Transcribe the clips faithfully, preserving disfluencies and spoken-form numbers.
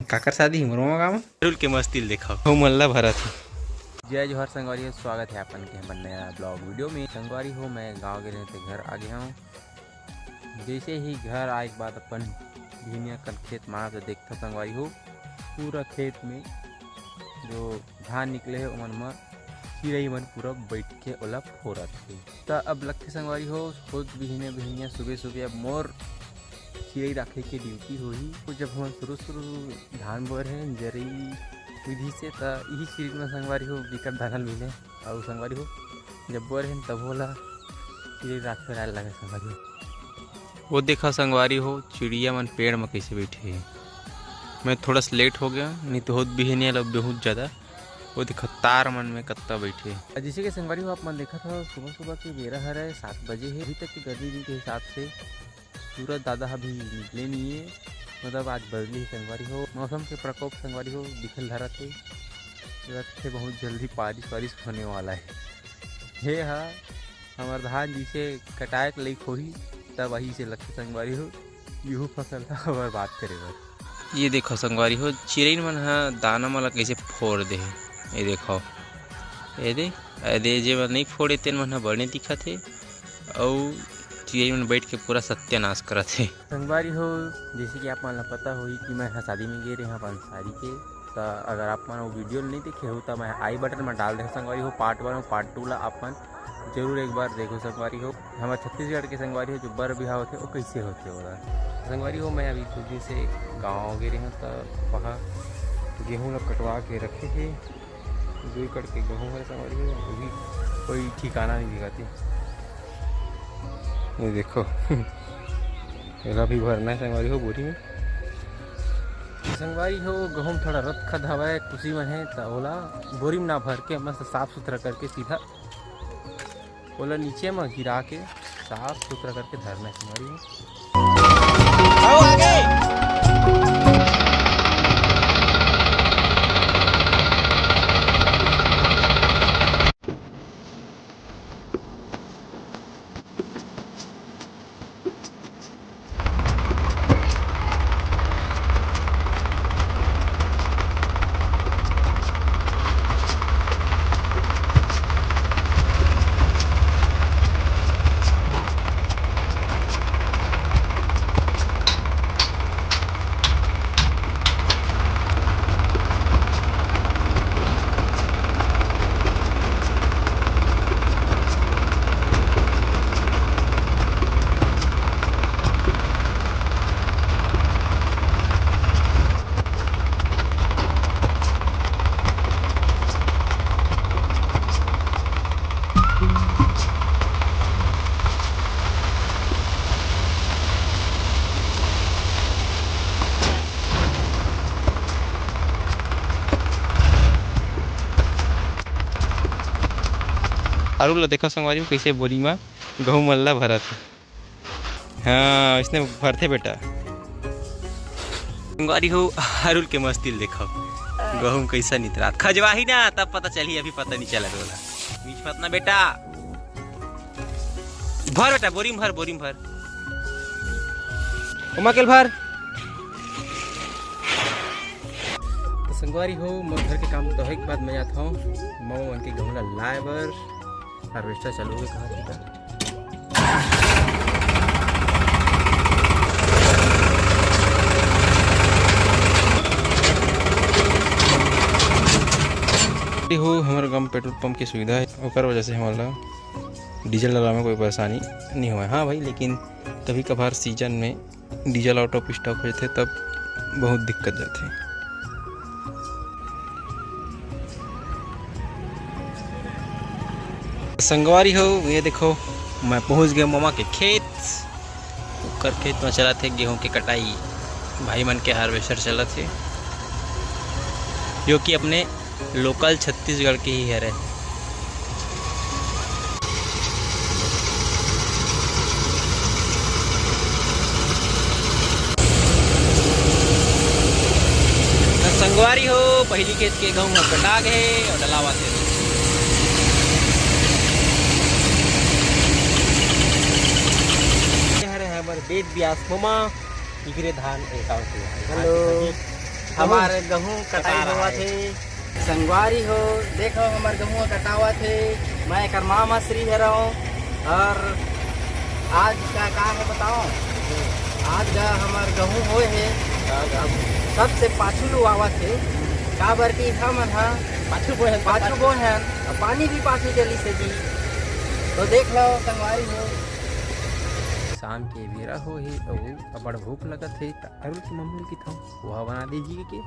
काकर शादी मोर मामा गाँव म। अरुल के मस्ती ल देखव, हो मन ला भरत हे। जय जोहार संगवारी हो, स्वागत है आपन के हमर नया ब्लॉग वीडियो में। संगवारी हो, मैं गाँव गे रहेंव ते घर आ गे हंव। जैसे ही घर आए के बाद अपन बिहनिया कन खेत मा तो देखथंव संगवारी हो, पूरा खेत में जो धान निकले हे ओमन म चिरई मन पूरा बैठ के ओला फोरत हे। त अब लगथे संगवारी हो, होत बिहनिया बिहनिया सुबह सुबह अब मोर चिरई राखे के ड्यूटी होही। तो जब हमन शुरू शुरू धान बोए रहेन जरई विधि से, त इही चिरई मन संगवारी हो बिकट धान ल मिले। अउ संगवारी हो, जब बोए रहेन तभो ला चिरई राखे बर आए लगे संगवारी हो। वो देखा संगवारी हो, चिड़िया मन पेड़ म कैसे बैठे हे। मैं थोड़ा सा लेट हो गया, नहीं तो होत बिहनिया ला बहुत ज्यादा। वो देखा तार मन में कत्ता बैठे हे। जैसे कि संगवारी हो, आप मन देखत हो, सुबह सुबह के बेरा हरे, सात बजे हे। अभी तक के गर्मी दिन के हिसाब से सूरज दादा अभी निकले नहीं है, मतलब आज बदली है संगवारी हो। मौसम के प्रकोप संगवारी हो दिखल धरत है, लगथे बहुत जल्दी बारिश वारिश होने वाला है। हे हा हमर धान जिसे कटाए के लइक होही, तब आही से लगथे संगवारी हो, इहू फसल ला बर्बाद करे बर। ये देखो संगवारी हो, चिरइन मन ह दाना मन ला कइसे फोर दे हे। ये देखो, ये दे, ये दे, जे मन नइ फोड़े तेन मन ह बने दिखत हे, अउ चिरइन मन बैठ के पूरा सत्यानाश करत हे। संगवारी हो, जैसे कि आप मन ला पता होही कि मैं ह शादी में गे रहे हंव अपन सारी के, त अगर आप मन वो वीडियो नहीं देखे हो त मैं आई बटन में डाल दे संगवारी हो, पार्ट वन और पार्ट टू ला आप मन जरूर एक बार देखो संगवारी हो। हमर छत्तीसगढ़ के संगवारी हो जो बर बिहाव होथे वो कैसे होथे ओला। संगवारी हो, मैं अभी कुछ दिन से गाँव गे रहे हंव त वहाँ गेहूँ ला कटवा के रखे हे, दू एकड़ के गेहूँ हरे संगवारी हो, अभी कोई ठिकाना नहीं दिखत हे। ये देखो एला भी भरना है संगवारी हो बोरी में। संगवारी हो, गहूम थोड़ा रतखत हवय, कुसी मन हे, त ओला बोरी में ना भर के मस्त साफ सुथरा करके सीधा ओला नीचे म गिरा के साफ सुथरा करके धरना है संगवारी हो। आओ आगे। अरुल ला देखो संगवारी हो, कइसे बोरी म गहूं मन ला भरत हे। हाँ, इसने भरथे बेटा। संगवारी हो, अरुल के मस्ती ल देखो, गहूं कइसा नितरात। खजवाही ना, तब पता चलही, अभी पता नहीं चला तोला। बीच मत ना बेटा, भर बेटा, बोरी में भर, बोरी में भर। ओमा केल भर। तो संगवारी हो, मोर घर के काम तो होए के बाद मैं जात हूँ ममा मन के गहूं ला लाए बर। हार्वेस्टर चालू हो गया, कहाँ सीधा? हो, हमर गांव पेट्रोल पंप के सुविधा है, ओकर वजह से हमन ला डीजल डलवा में कोई परेशानी नहीं हुआ। हाँ भाई, लेकिन कभी कभार सीजन में डीजल आउट ऑफ स्टॉक हो जाथे, तब बहुत दिक्कत जाथे। संगवारी हो, ये देखो, मैं पहुंच गया ममा के खेत। ओकर खेत में चलत हे गेहूं के कटाई, भाई मन के हार्वेस्टर चलत हे, जो कि अपने लोकल छत्तीसगढ़ के ही हरे। त संगवारी हो, पहिली खेत के गहूं ह कटा गे हे अउ डलावत हे। ये हरे हमर वेद व्यास ममा, इकरे धान एकाव के। हेलो। हमर गहूं कटाई होवत हे। संगवारी हो, देखो हमर गहूं कटावत हे। मैं एकर मामा श्री हरव और आज का का हे बताओ, आज का हमर गहूं होए हे। अब सबसे पाछू लुआवत हे, काबर कि हमन ह पाछू बोए हन, पाछू बोए हन, अब पानी भी पाछू चलिस हे जी। तो देख लो संगवारी हो। शाम के बेरा होहे अउ अब्बड़ भूख लगत हे, त अरुण के मम्मी ल किथंव पोहा बना दे जी के।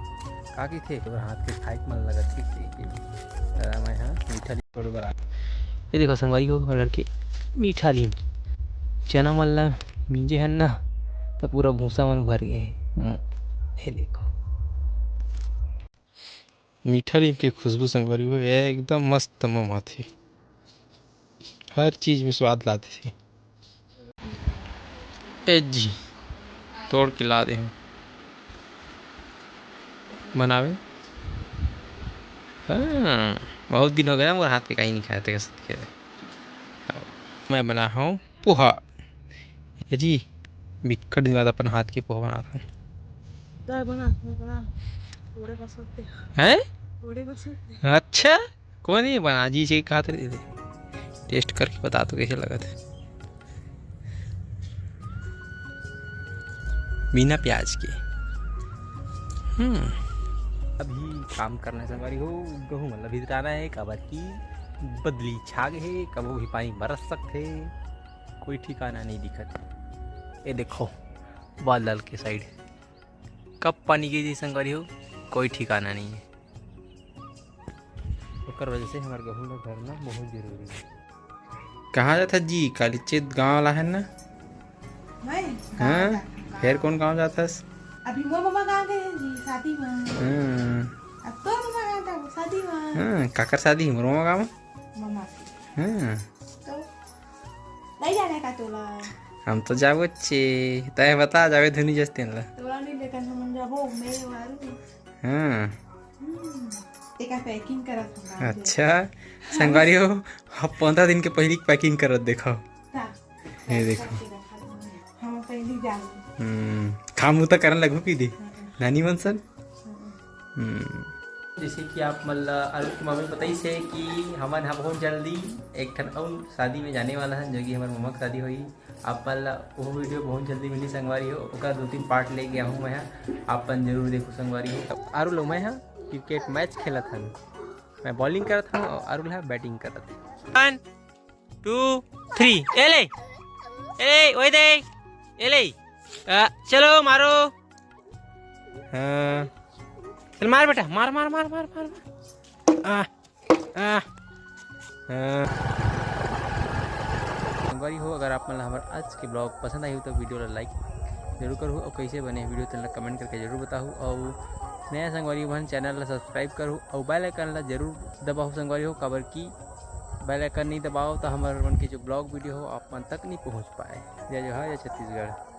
का कहिथे, तोर हाथ के खाए के मन लगत हे कहिके। त मैं ह मीठा लीम बरोबर आ। ये देखो संगवारी हो, हमर घर के मीठा लीम, चना मन ला मिंजे हन ना, त पूरा भूसा मन भर गए हे। हम्म, ये देखो। मीठा लीम के खुशबू संगवारी हो, एकदम मस्त ममाथे। हर चीज में स्वाद ला देथे। ए जी, तोड़ के ला दे हूँ बनावे। हाँ, बहुत दिन हो गया मोर हाथ के कहीं नहीं खाए थे। मैं बना हूँ पोहा। ए जी, बिक्कट दिन बाद अपन हाथ के पोहा बनात हूँ। दाल बना, बना। ओड़े का सोते। हैं? ओड़े का सोते। अच्छा, कोई नहीं बना जी, से खात रही थे। टेस्ट करके बता तो कैसे लगत हे। बिना प्याज के। हम्म। अभी काम करना हे संगवारी हो, गहूं मन ला भितराना हे, काबर कि बदली छा गे हे, कभू भी पानी बरस सकथे, कोई ठिकाना नहीं दिखत। ये देखो बादल के साइड कब पानी गिर जाही संगवारी हो, कोई ठिकाना नहीं है। ओकर वजह से हमर गहूं ला भरना बहुत जरूरी है। कहाँ जाथस जी? काली चेत गाँव ला है ना? मैं? हाँ? गाँव जाथंव, फेर गाँव। कौन गाँव जाथस? अभी मोर ममा गाँव गए हैं जी, शादी में। हाँ। अब तो ममा गाँव जाबो, शादी में। हाँ, काकर शादी है मोर ममा गाँव में? ममा के। हाँ। तो नहीं जाने का तोला? हम तो जाबो चे, तय बता जाबे धुनी जस्तीन ला। तोला नहीं लेकिन हम जाबो, मैं वारू। हाँ। हम्म, तेका पैकिंग करत हूँ। अच्छा, संगवारी हो, अब पंद्रह दिन के पहली पैकिंग करत देखो। ता, ये देखो। हम पहली जान। हम्म, काम उता करन लगू की दी। हाँ। नानी मन सन। हम्म। जैसे कि आप मन ला अरुण के मम्मी बताइस हे कि हमन ह बहुत जल्दी एक ठन अउ शादी में जाने वाला हन, जो कि हमर ममा के शादी होही। आप मन ला वो वीडियो बहुत जल्दी मिली संगवारी हो, ओकर दो तीन पार्ट लेके आहूँ मैं ह, आप मन जरूर देखो संगवारी हो। अरुण अउ मैं ह क्रिकेट मैच खेलत हन, मैं बॉलिंग करत हूँ और अरुण ह बैटिंग करत हे। वन, टू, थ्री, ए ले, ए ले, ओए दे, ए ले, आ, चलो मारो। हाँ। चल मार बेटा, मार, मार, मार, मार, मार, मार। आ, आ, हाँ। संगवारी हो, अगर आप मन ला हमर आज के ब्लॉग पसंद आही हो, तो वीडियो ला लाइक जरूर करहु, और कैसे बने वीडियो, तेन ला कमेंट करके जरूर बताहु, और नया संगवारी मन चैनल ला सब्सक्राइब करहु, और बेल आइकन ला जरूर दबाहु संगवारी हो, काबर कि बेल आइकन नहीं दबाओ, तो हमर मन के जो ब्लॉग वीडियो हो, आप मन तक नहीं पहुँच पाए। जय जोहार, जय छत्तीसगढ़।